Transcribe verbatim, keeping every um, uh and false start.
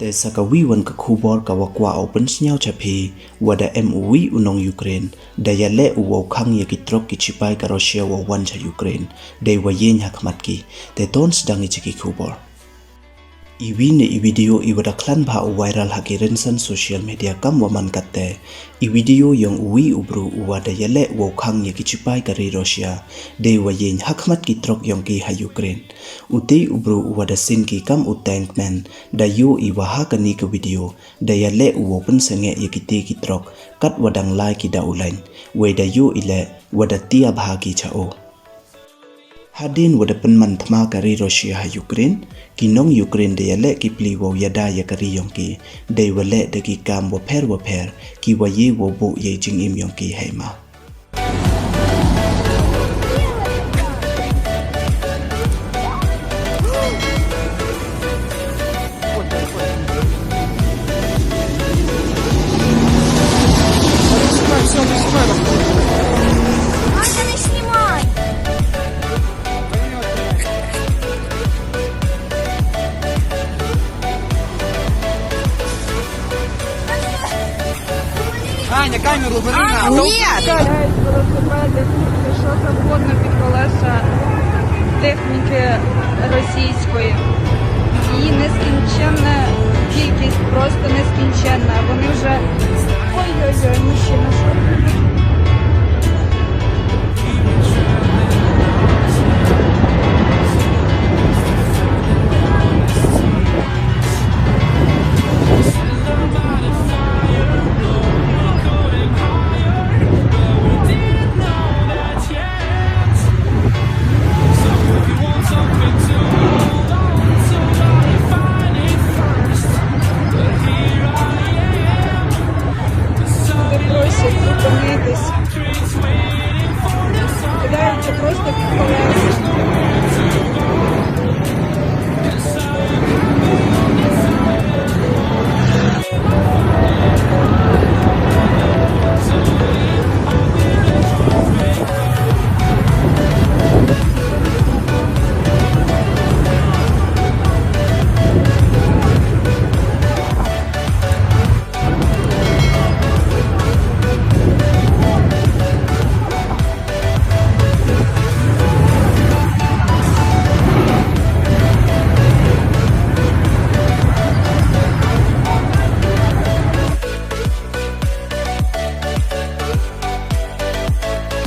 Te sa ka wi wan ka khubor ka wa kwah u pynsniaw cha phi, wa da em u wi u nong Ukraine da yaleh u wow khang ya ki truck ki chipai ka Russia wow wan cha Ukraine, dei wa yeng ha khmat ki. Te ton sdang i cha ki khubor. I wi ne i video i wa da khlan bha u viral ha ki rynsan social media kam wa man kat te. I video yong u wi u bru u wa da yaleh u wow khang ya ki chipai ka ri Russia, dei wa yeng ha khmat ki truck yong ki ha Ukraine. U te u bru u wa da sing ki kam u tank man, da yoh i wa ha kani ka video da yaleh u wow pynsangeh ya ki te ki truck kat wa dang lai ki da u lain, wei da yoh i leh wa da tia bha ki cha u. Hadien wa da pynman thma ka ri Russia ha Ukraine, ki nong Ukraine da yaleh ki pli wow yada ya ka ri yong ki, dei wa leh da ki kam wa pher wa pher ki wa ye wow buh ya i jingim yong ki hei ma. Аня, камеру убери, на. Нет! Стараюсь, высыпать, да, что завгодно під колеса техніки російської. Її нескінченна кількість, просто нескінченна. Вони вже